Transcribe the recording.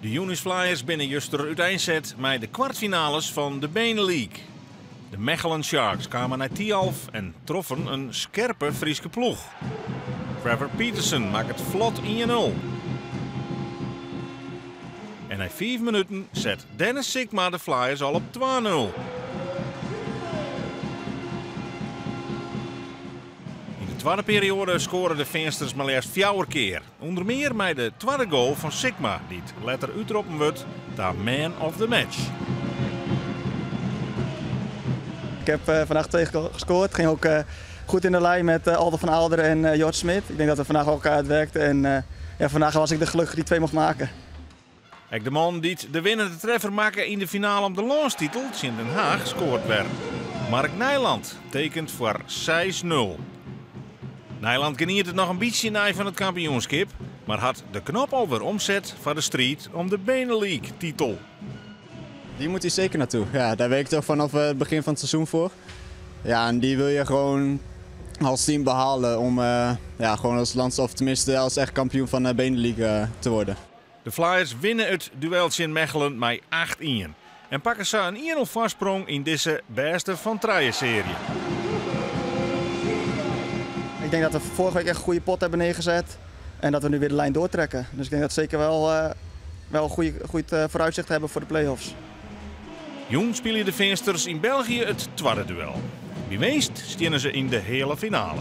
De UNIS Flyers binne juster úteinset mei de kwartfinales fan de BeNe League. De Mechelen Sharks kamen nei Thialf en troffen in skerpe Fryske ploech. Trevor Peterson makket flot 1-0. En nei 5 minuten set Dennis Sikma de Flyers al op 2-0. Yn de twadde perioade skoaren de Feansters mar leafst fjouwer kear. Ûnder mear mei de twadde goal fan Sikma, dy't letter útroppen wurdt ta man of the match. Ik heb vandaag twee gescoord. Ging ook goed in de lijn met Aldo van Aalderen en Jort Smit. Ik denk dat we vandaag elkaar uitwerkten. En ja, vandaag was ik de gelukkige die twee mocht maken. Ek de man dy't de winnende treffer makke yn de finale om de lânstitel tsjin Den Haag skoart wer. Mark Nijland tekenet foar 6-0. Nijland genietet noch in bytsje nei fan it kampioenskip, mar hat de knop alwer omset foar de striid om de BeNe League titel. Die moet hij zeker naartoe. Ja, daar werk ik toch vanaf het begin van het seizoen voor. Ja, en die wil je gewoon als team behalen om ja, gewoon als lands, of tenminste als echt kampioen van de BeNe League te worden. De Flyers winne it duel tsjin Mechelen mei 8-1 en pakke sa in 1-0 foarsprong yn dizze bêste fan trije searje. Ik denk dat we vorige week echt een goede pot hebben neergezet en dat we nu weer de lijn doortrekken. Dus ik denk dat we zeker wel een goed vooruitzicht hebben voor de play-offs. Jûn spylje de Feansters yn België it twadde duel. By winst steane se yn de heale finale.